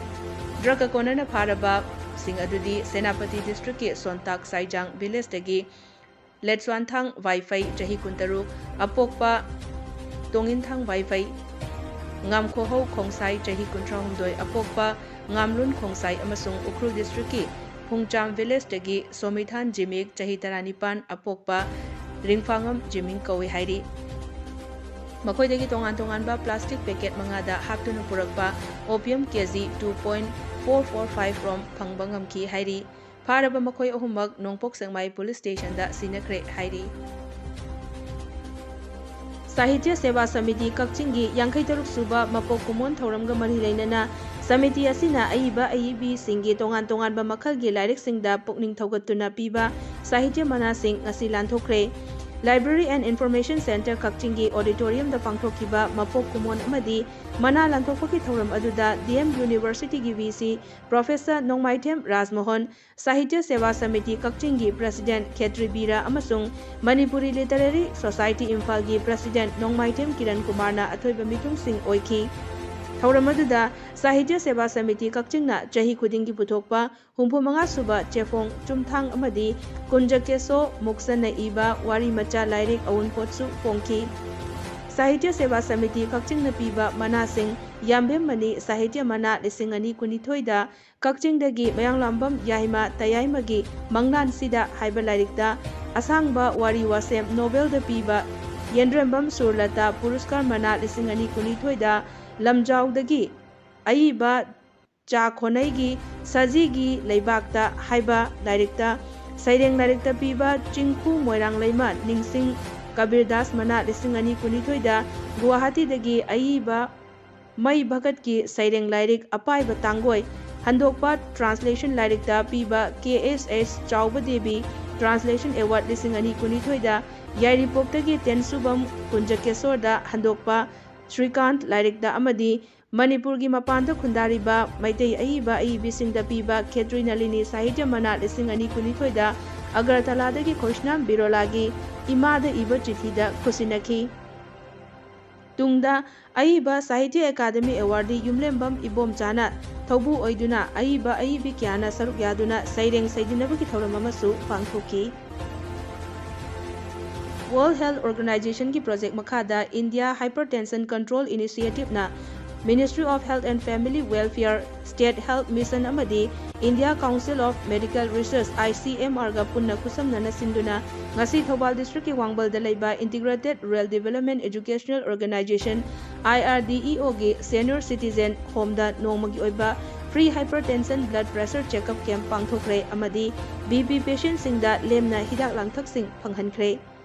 ꯗ꯭ꯔꯒ ꯀꯣꯟꯅꯅ ꯐꯥꯔꯕꯁꯤꯡ ꯑꯗꯨꯗꯤ ꯁꯦꯅꯥꯄꯇꯤ ꯗꯤꯁꯇ꯭ꯔꯤꯛꯀꯤ ꯁꯣꯟꯇꯥꯛ ꯁꯥꯏꯖꯥꯡ ꯚꯤꯂꯦꯖꯇꯒꯤ ꯂꯦꯠꯁ꯭ꯋꯥꯟꯊꯥꯡ ꯋꯥꯏꯐꯩ, ꯆꯍꯤ ꯀꯨꯟꯇꯔꯨꯛ, ꯑꯄꯣꯛꯄ ꯇꯣꯡꯏꯟꯊꯥꯡ ꯋꯥꯏꯐꯩ, ꯉꯥꯝꯈꯣꯍꯧ ꯈꯣꯡꯁꯥꯏ, ꯆꯍꯤ ꯀꯨꯟꯊ꯭ꯔꯥꯍꯨꯝꯗꯣꯏ, ꯑꯄꯣꯛꯄ ꯉꯥꯝꯂꯨꯟ ꯈꯣꯡꯁꯥꯏ ꯑꯃꯁꯨꯡ ꯎꯈ꯭ꯔꯨꯜ ꯗꯤꯁꯇ꯭ꯔꯤꯛꯀꯤ ꯐꯨꯡꯆꯥꯝ ꯚꯤꯂꯦꯖꯇꯒꯤ ꯁꯣꯃꯤꯊꯥꯟ ꯖꯤꯃꯤꯛ, ꯆꯍꯤ ꯇꯔꯥꯅꯤꯄꯥꯟ, ꯑꯄꯣꯛꯄ ꯔꯤꯡꯐꯥꯉꯝ ꯖꯤꯃꯤꯡ ꯀꯧꯏ ꯍꯥꯏꯔꯤ꯫ ꯃꯈꯣꯏꯗꯒꯤ ꯇꯣꯉꯥꯟ ꯇꯣꯉꯥꯟꯕ ꯄ꯭ꯂꯥꯁꯇꯤꯛ ꯄꯦꯀꯦꯠ ꯃꯉꯥꯗ ꯍꯥꯞꯇꯨꯅ ꯄꯨꯔꯛꯄ opium K G two point four four five ꯔꯣꯝ ꯐꯪꯕ ꯉꯝꯈꯤ ꯍꯥꯏꯔꯤ꯫ ꯐꯥꯔꯕ ꯃꯈꯣꯏ ꯑꯍꯨꯝꯃꯛ ꯅꯣꯡꯄꯣꯛ ꯁꯦꯛꯃꯥꯏ ꯄꯨꯂꯤꯁ ꯁ꯭ꯇꯦꯁꯟꯗ ꯁꯤꯟꯅꯈ꯭ꯔꯦ ꯍꯥꯏꯔꯤ꯫ ꯁꯥꯍꯤꯇ꯭ꯌ ꯁꯦꯕꯥ ꯁꯃꯤꯇꯤ ꯀꯛꯆꯤꯡꯒꯤ ꯌꯥꯡꯈꯩ ꯇꯔꯨꯛ ꯁꯨꯕ ꯃꯄꯣꯛ ꯀꯨꯝꯑꯣꯟ ꯊꯧꯔꯝꯒ ꯃꯔꯤ ꯂꯩꯅꯅ ꯁꯃꯤꯇꯤ ꯑꯁꯤꯅ ꯑꯏꯕ ꯑꯏꯕꯤꯁꯤꯡꯒꯤ ꯇꯣꯉꯥꯟ ꯇꯣꯉꯥꯟꯕ ꯃꯈꯜꯒꯤ ꯂꯥꯏꯔꯤꯛꯁꯤꯡꯗ ꯄꯨꯛꯅꯤꯡ ꯊꯧꯒꯠꯇꯨꯅ ꯄꯤꯕ ꯁꯥꯍꯤꯇ꯭ꯌ ꯃꯅꯥꯁꯤꯡ ꯉꯁꯤ ꯂꯥꯟꯊꯣꯛꯈ꯭ꯔꯦ꯫ Library and Information Centre ꯀꯛꯆꯤꯡꯒꯤ auditorium ꯗ ꯄꯥꯡꯊꯣꯛꯈꯤꯕ ꯃꯄꯣꯛ ꯀꯨꯝꯑꯣꯟ ꯑꯃꯗꯤ ꯃꯅꯥ ꯂꯥꯟꯊꯣꯛꯄꯒꯤ ꯊꯧꯔꯝ ꯑꯗꯨꯗ D M University ꯒꯤ V C Professor ꯅꯣꯡꯃꯥꯏꯊꯦꯝ ꯔꯥꯖꯃꯣꯍꯟ, ꯁꯥꯍꯤꯇ꯭ꯌ ꯁꯦꯕꯥ ꯁꯃꯤꯇꯤ ꯀꯛꯆꯤꯡꯒꯤ President ꯈꯦꯇ꯭ꯔꯤ ꯕꯤꯔ ꯑꯃꯁꯨꯡ ꯃꯅꯤꯄꯨꯔꯤ Literary Society ꯏꯝꯐꯥꯜꯒꯤ President ꯅꯣꯡꯃꯥꯏꯊꯦꯝ ꯀꯤꯔꯟ ꯀꯨꯃꯥꯔꯅ ꯑꯊꯣꯏꯕ ꯃꯤꯊꯨꯡꯁꯤꯡ ꯑꯣꯏꯈꯤ꯫ ꯊꯧꯔꯝ ꯑꯗꯨꯗ ꯁꯥꯍꯤꯇ꯭ꯌ ꯁꯦꯕꯥ ꯁꯃꯤꯇꯤ ꯀꯛꯆꯤꯡꯅ ꯆꯍꯤ ꯈꯨꯗꯤꯡꯒꯤ ꯄꯨꯊꯣꯛꯄ ꯍꯨꯝꯐꯨ ꯃꯉꯥ ꯁꯨꯕ ꯆꯦꯐꯣꯡ ꯆꯨꯝꯊꯥꯡ ꯑꯃꯗꯤ ꯀꯨꯟꯖꯀꯦꯁꯣ ꯃꯨꯛꯁꯟꯅ ꯏꯕ ꯋꯥꯔꯤ ꯃꯆꯥ ꯂꯥꯏꯔꯤꯛ ꯑꯎꯟꯄꯣꯠꯁꯨ ꯐꯣꯡꯈꯤ꯫ ꯁꯥꯍꯤꯇ꯭ꯌ ꯁꯦꯕꯥ ꯁꯃꯤꯇꯤ ꯀꯛꯆꯤꯡꯅ ꯄꯤꯕ ꯃꯅꯥꯁꯤꯡ, ꯌꯥꯝꯕꯦꯝ ꯃꯅꯤ ꯁꯥꯍꯤꯇ꯭ꯌ ꯃꯅꯥ ꯂꯤꯁꯤꯡ ꯑꯅꯤ ꯀꯨꯟꯅꯤꯊꯣꯏꯗ ꯀꯛꯆꯤꯡꯗꯒꯤ ꯃꯌꯥꯡꯂꯥꯝꯕꯝ ꯌꯥꯏꯃ ꯇꯌꯥꯏꯃꯒꯤ ꯃꯪꯂꯥꯟꯁꯤꯗ ꯍꯥꯏꯕ ꯂꯥꯏꯔꯤꯛꯇ ꯑꯁꯥꯡꯕ ꯋꯥꯔꯤ ꯋꯥꯁꯦꯝ ꯅꯣꯕꯦꯜꯗ ꯄꯤꯕ ꯌꯦꯟꯗ꯭ꯔꯦꯝꯕꯝ ꯁꯨꯔꯂꯇꯥ ꯄꯨꯔꯁꯀꯥꯔ ꯃꯅꯥ ꯂꯤꯁꯤꯡ ꯑꯅꯤ ꯀꯨꯟꯅꯤꯊꯣꯏꯗ ꯂꯝꯖꯥꯎꯗꯒꯤ ꯑꯏꯕ ꯆꯥ ꯈꯣꯅꯩꯒꯤ ꯁꯖꯤꯒꯤ ꯂꯩꯕꯥꯛꯇ ꯍꯥꯏꯕ ꯂꯥꯏꯔꯤꯛꯇ ꯁꯩꯔꯦꯡ ꯂꯥꯏꯔꯤꯛꯇ ꯄꯤꯕ ꯆꯤꯡꯈꯨ ꯃꯣꯏꯔꯥꯡ ꯂꯩꯃ ꯅꯤꯡꯁꯤꯡ ꯀꯕꯤꯔ ꯗꯥꯁ ꯃꯅꯥ ꯂꯤꯁꯤꯡ ꯑꯅꯤ ꯀꯨꯟꯅꯤꯊꯣꯏꯗ ꯒꯨꯋꯥꯍꯥꯇꯤꯗꯒꯤ ꯑꯏꯕ ꯃꯩ ꯚꯒꯠꯀꯤ ꯁꯩꯔꯦꯡ ꯂꯥꯏꯔꯤꯛ ꯑꯄꯥꯏꯕ ꯇꯥꯡꯒꯣꯏ ꯍꯟꯗꯣꯛꯄ ꯇ꯭ꯔꯥꯟꯁꯂꯦꯁꯟ ꯂꯥꯏꯔꯤꯛꯇ ꯄꯤꯕ ꯀꯦ ꯑꯦꯁ ꯑꯦꯁ ꯆꯥꯎꯕ ꯗꯦꯕꯤ ꯇ꯭ꯔꯥꯟꯁꯂꯦꯁꯟ ꯑꯦꯋꯥꯔꯗ ꯂꯤꯁꯤꯡ ꯑꯅꯤ ꯀꯨꯟꯅꯤꯊꯣꯏꯗ ꯌꯥꯏꯔꯤꯄꯣꯛꯇꯒꯤ ꯇꯦꯟꯁꯨꯕꯝ ꯀꯨꯟꯖꯀꯦꯁꯣꯔꯗ ꯍꯟꯗꯣꯛꯄ ꯁ꯭ꯔꯤꯀꯥꯟꯠ ꯂꯥꯏꯔꯤꯛꯇ ꯑꯃꯗꯤ ꯃꯅꯤꯄꯨꯔꯒꯤ ꯃꯄꯥꯟꯗ ꯈꯨꯟꯗꯥꯔꯤꯕ ꯃꯩꯇꯩ ꯑꯏꯕ ꯑꯏꯕꯤꯁꯤꯡꯗ ꯄꯤꯕ ꯈꯦꯇ꯭ꯔꯤ ꯅꯂꯤꯅꯤ ꯁꯥꯍꯤꯇ꯭ꯌ ꯃꯅꯥ ꯂꯤꯁꯤꯡ ꯑꯅꯤ ꯀꯨꯟꯅꯤꯊꯣꯏꯗ ꯑꯒꯔꯇꯂꯥꯗꯒꯤ ꯈꯣꯏꯁꯅꯥꯝ ꯕꯤꯔꯣꯂꯥꯒꯤ ꯏꯃꯥꯗ ꯏꯕ ꯆꯤꯊꯤꯗ ꯈꯨꯠꯁꯤꯟꯅꯈꯤ꯫ ꯇꯨꯡꯗ ꯑꯏꯕ ꯁꯥꯍꯤꯇ꯭ꯌ ꯑꯦꯀꯥꯗꯃꯤ ꯑꯦꯋꯥꯔꯗꯤ ꯌꯨꯝꯂꯦꯝꯕꯝ ꯏꯕꯣꯝꯆꯥꯅ ꯊꯧꯕꯨ ꯑꯣꯏꯗꯨꯅ ꯑꯏꯕ ꯑꯏꯕꯤ ꯀꯌꯥꯅ ꯁꯔꯨꯛ ꯌꯥꯗꯨꯅ ꯁꯩꯔꯦꯡ ꯁꯩꯗꯤꯟꯅꯕꯒꯤ ꯊꯧꯔꯝ ꯑꯃꯁꯨ ꯄꯥꯡꯊꯣꯛꯈꯤ꯫ World Health Organizationꯒꯤ ꯄ꯭ꯔꯣꯖꯦꯛ ꯃꯈꯥꯗ India Hypertension Control Initiativeꯅ Ministry of Health and Family Welfare, State Health Mission ꯑꯃꯗꯤ India Council of Medical Research, ICMRꯒ ꯄꯨꯟꯅ ꯈꯨꯠꯁꯝꯅꯅ ꯁꯤꯟꯗꯨꯅ ꯉꯁꯤ ꯊꯧꯕꯥꯜ ꯗꯤꯁꯇ꯭ꯔꯤꯛꯀꯤ ꯋꯥꯡꯕꯜꯗ ꯂꯩꯕ Integrated Rural Development Educational Organization, IRDEOꯒꯤ Senior Citizen Homeꯗ ꯅꯣꯡꯃꯒꯤ ꯑꯣꯏꯕ Free Hypertension Blood Pressure Checkup Camp ꯄꯥꯡꯊꯣꯛꯈ꯭ꯔꯦ ꯑꯃꯗꯤ BP patientꯁꯤꯡꯗ ꯂꯦꯝꯅ ꯍꯤꯗꯥꯛ ꯂꯥꯡꯊꯛꯁꯤꯡ ꯐꯪꯍꯟꯈ꯭ꯔꯦ꯫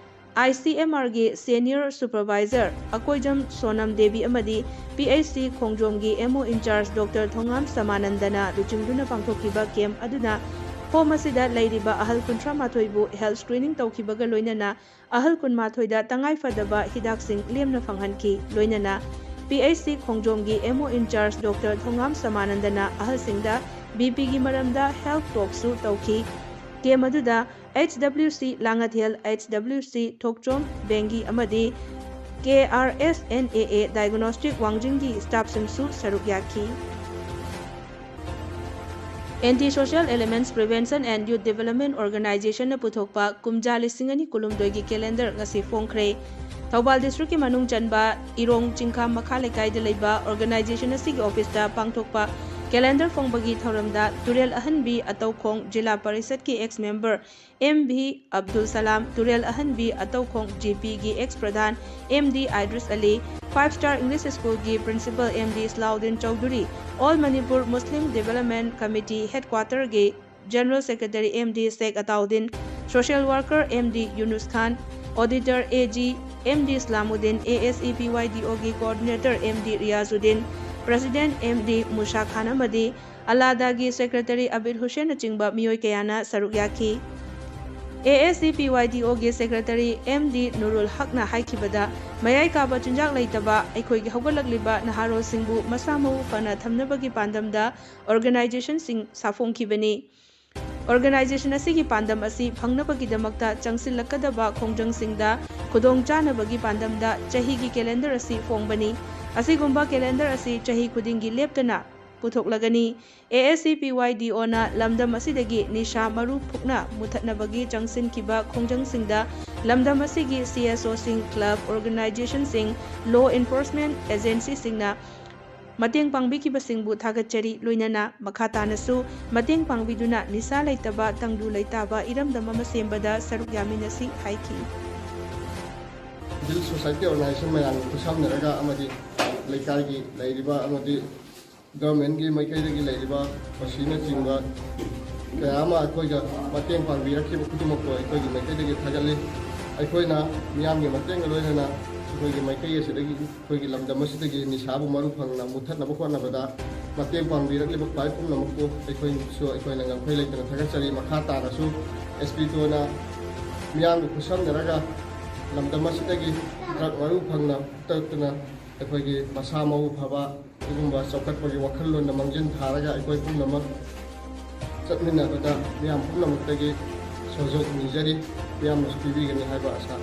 ICMRꯒꯤ Senior Supervisor ꯑꯀꯣꯏꯖꯝ ꯁꯣꯅꯝ ꯗꯦꯕꯤ ꯑꯃꯗꯤ PHC ꯈꯣꯡꯖꯣꯝꯒꯤ MO in charge Doctor ꯊꯣꯉꯥꯝ ꯁꯃꯥꯅꯟꯗꯅ ꯂꯨꯆꯤꯡꯗꯨꯅ ꯄꯥꯡꯊꯣꯛꯈꯤꯕ camp ꯑꯗꯨꯅ home ꯑꯁꯤꯗ ꯂꯩꯔꯤꯕ ꯑꯍꯜ ꯀꯨꯟꯊ꯭ꯔꯥ ꯃꯥꯊꯣꯏꯕꯨ health screening ꯇꯧꯈꯤꯕꯒ ꯂꯣꯏꯅꯅ ꯑꯍꯜ ꯀꯨꯟꯃꯥꯊꯣꯏꯗ ꯇꯉꯥꯏ ꯐꯗꯕ ꯍꯤꯗꯥꯛꯁꯤꯡ ꯂꯦꯝꯅ ꯐꯪꯍꯟꯈꯤ꯫ ꯂꯣꯏꯅꯅ PHC ꯈꯣꯡꯖꯣꯝꯒꯤ MO in charge Doctor ꯊꯣꯉꯥꯝ ꯁꯃꯥꯅꯟꯗꯅ ꯑꯍꯜꯁꯤꯡꯗ BPꯒꯤ ꯃꯔꯝꯗ health talkꯁꯨ ꯇꯧꯈꯤ꯫ Camp ꯑꯗꯨꯗ HWC ꯂꯥꯡꯉꯊꯦꯜ, HWC ꯊꯣꯛꯆꯣꯝ ꯕꯦꯡꯒꯤ ꯑꯃꯗꯤ KRSNAA diagnostic ꯋꯥꯡꯖꯤꯡꯒꯤ staffꯁꯤꯡꯁꯨ ꯁꯔꯨꯛ ꯌꯥꯈꯤ꯫ Anti Social Elements Prevention and Youth Development Organizationꯅ ꯄꯨꯊꯣꯛꯄ ꯀꯨꯝꯖꯥ ꯂꯤꯁꯤꯡ ꯑꯅꯤ ꯀꯨꯟꯍꯨꯝꯗꯣꯏꯒꯤ calendar ꯉꯁꯤ ꯐꯣꯡꯈ꯭ꯔꯦ꯫ ꯊꯧꯕꯥꯜ districtꯀꯤ ꯃꯅꯨꯡ ꯆꯟꯕ ꯏꯔꯣꯡ ꯆꯤꯡꯈꯥ ꯃꯈꯥ ꯂꯩꯀꯥꯏꯗ ꯂꯩꯕ organization ꯑꯁꯤꯒꯤ officeꯇ ꯄꯥꯡꯊꯣꯛꯄ Calendar ꯐꯣꯡꯕꯒꯤ ꯊꯧꯔꯝꯗ ꯇꯨꯔꯦꯜ ꯑꯍꯟꯕꯤ ꯑꯇꯧꯈꯣꯡ ꯖꯤꯂꯥ ꯄꯔꯤꯁꯠꯀꯤ ex member M V Abdul Salam, Turel Ahanbi Atoukhong G ꯄꯤꯒꯤ ex ꯄ꯭ꯔꯙꯥꯟ M D Idris Ali, Five Star English School ꯒꯤ principal M D Salauddin Chowdhury, All Manipur Muslim Development Committee headquarter ꯒꯤ General Secretary M D Sheikh Ataudin, social worker M D Yunus Khan, auditor A G M D Islamuddin, A S E P Y D O ꯒꯤ coordinator M D Riyazuddin, president M D Musa ꯈꯥꯟ ꯑꯃꯗꯤ ꯑꯂꯥꯗꯥꯒꯤ secretary Abid ꯍꯨꯁꯦꯟꯅꯆꯤꯡꯕ ꯃꯤꯑꯣꯏ ꯀꯌꯥꯅ ꯁꯔꯨꯛ ꯌꯥꯈꯤ꯫ ꯑꯦ S E P Y D O ꯒꯤ secretary M ꯗꯤ ꯅꯨꯔꯨꯜ ꯍꯛꯅ ꯍꯥꯏꯈꯤꯕꯗ, ꯃꯌꯥꯏ ꯀꯥꯕ ꯆꯤꯟꯖꯥꯛ ꯂꯩꯇꯕ ꯑꯩꯈꯣꯏꯒꯤ ꯍꯧꯒꯠꯂꯛꯂꯤꯕ ꯅꯍꯥꯔꯣꯜꯁꯤꯡꯕꯨ ꯃꯁꯥ ꯃꯎ ꯐꯅ ꯊꯝꯅꯕꯒꯤ ꯄꯥꯟꯗꯝꯗ organization ꯁꯤꯡ ꯁꯥꯐꯣꯡꯈꯤꯕꯅꯤ꯫ Organization ꯑꯁꯤꯒꯤ ꯄꯥꯟꯗꯝ ꯑꯁꯤ ꯐꯪꯅꯕꯒꯤꯗꯃꯛꯇ ꯆꯪꯁꯤꯜꯂꯛꯀꯗꯕ ꯈꯣꯡꯖꯪꯁꯤꯡꯗ ꯈꯨꯗꯣꯡ ꯆꯥꯅꯕꯒꯤ ꯄꯥꯟꯗꯝꯗ ꯆꯍꯤꯒꯤ calendar ꯑꯁꯤ ꯐꯣꯡꯕꯅꯤ꯫ ꯑꯁꯤꯒꯨꯝꯕ calendar ꯑꯁꯤ ꯆꯍꯤ ꯈꯨꯗꯤꯡꯒꯤ ꯂꯦꯞꯇꯅ ꯄꯨꯊꯣꯛꯂꯒꯅꯤ꯫ ꯑꯦ ꯑꯦꯁ ꯏ ꯄꯤ ꯋꯥꯏ ꯗꯤ ꯑꯣꯅ ꯂꯝꯗꯝ ꯑꯁꯤꯗꯒꯤ ꯅꯤꯁꯥ ꯃꯔꯨ ꯐꯨꯛꯅ ꯃꯨꯊꯠꯅꯕꯒꯤ ꯆꯪꯁꯤꯟꯈꯤꯕ ꯈꯣꯡꯖꯪꯁꯤꯡꯗ ꯂꯝꯗꯝ ꯑꯁꯤꯒꯤ ꯁꯤ ꯑꯦꯁ ꯑꯣꯁꯤꯡ, club, organization ꯁꯤꯡ, law enforcement agency ꯁꯤꯡꯅ ꯃꯇꯦꯡ ꯄꯥꯡꯕꯤꯈꯤꯕꯁꯤꯡꯕꯨ ꯊꯥꯒꯠꯆꯔꯤ꯫ ꯂꯣꯏꯅꯅ ꯃꯈꯥ ꯇꯥꯅꯁꯨ ꯃꯇꯦꯡ ꯄꯥꯡꯕꯤꯗꯨꯅ ꯅꯤꯁꯥ ꯂꯩꯇꯕ ꯇꯪꯗꯨ ꯂꯩꯇꯥꯕ ꯏꯔꯝꯗꯝ ꯑꯃ ꯁꯦꯝꯕꯗ ꯁꯔꯨꯛ ꯌꯥꯃꯤꯟꯅꯁꯤ ꯍꯥꯏꯈꯤ꯫ Civil society organization ꯃꯌꯥꯝꯒ ꯈꯨꯠꯁꯝꯅꯔꯒ ꯑꯃꯗꯤ ꯂꯩꯀꯥꯏꯒꯤ ꯂꯩꯔꯤꯕ ꯑꯃꯗꯤ government ꯀꯤ ꯃꯥꯏꯀꯩꯗꯒꯤ ꯂꯩꯔꯤꯕ ꯃꯁꯤꯅꯆꯤꯡꯕ ꯀꯌꯥ ꯑꯃ ꯑꯩꯈꯣꯏꯒ ꯃꯇꯦꯡ ꯄꯥꯡꯕꯤꯔꯛꯈꯤꯕ ꯈꯨꯗꯤꯡꯃꯛꯄꯨ ꯑꯩꯈꯣꯏꯒꯤ ꯃꯥꯏꯀꯩꯗꯒꯤ ꯊꯥꯒꯠꯂꯤ꯫ ꯑꯩꯈꯣꯏꯅ ꯃꯤꯌꯥꯝꯒꯤ ꯃꯇꯦꯡꯒ ꯂꯣꯏꯅꯅ ꯑꯩꯈꯣꯏꯒꯤ ꯃꯥꯏꯀꯩ ꯑꯁꯤꯗꯒꯤ, ꯑꯩꯈꯣꯏꯒꯤ ꯂꯝꯗꯝ ꯑꯁꯤꯗꯒꯤ ꯅꯤꯁꯥꯕꯨ ꯃꯔꯨ ꯐꯪꯅ ꯃꯨꯠꯊꯠꯅꯕ ꯍꯣꯠꯅꯕꯗ ꯃꯇꯦꯡ ꯄꯥꯡꯕꯤꯔꯛꯂꯤꯕ ꯈ꯭ꯋꯥꯏ ꯄꯨꯝꯅꯃꯛꯄꯨ ꯑꯩꯈꯣꯏꯁꯨ ꯑꯩꯈꯣꯏꯅ ꯉꯝꯈꯩ ꯂꯩꯇꯅ ꯊꯥꯒꯠꯆꯔꯤ꯫ ꯃꯈꯥ ꯇꯥꯅꯁꯨ ꯑꯦꯁ ꯄꯤ ꯇꯣꯅ ꯃꯤꯌꯥꯝꯒ ꯈꯨꯠꯁꯝꯅꯔꯒ ꯂꯝꯗꯝ ꯑꯁꯤꯗꯒꯤ drug ꯃꯔꯨ ꯐꯪꯅ ꯃꯨꯠꯊꯠꯇꯨꯅ ꯑꯩꯈꯣꯏꯒꯤ ꯃꯁꯥ ꯃꯎ ꯐꯕ ꯑꯗꯨꯒꯨꯝꯕ ꯆꯥꯎꯈꯠꯄꯒꯤ ꯋꯥꯈꯜꯂꯣꯟꯗ ꯃꯥꯡꯖꯤꯟ ꯊꯥꯔꯒ ꯑꯩꯈꯣꯏ ꯄꯨꯝꯅꯃꯛ ꯆꯠꯃꯤꯟꯅꯕꯗ ꯃꯤꯌꯥꯝ ꯄꯨꯝꯅꯃꯛꯇꯒꯤ ꯁꯍꯌꯣꯒ ꯅꯤꯖꯔꯤ꯫ ꯃꯤꯌꯥꯝꯅꯁꯨ ꯄꯤꯕꯤꯒꯅꯤ ꯍꯥꯏꯕ ꯑꯁꯥ꯫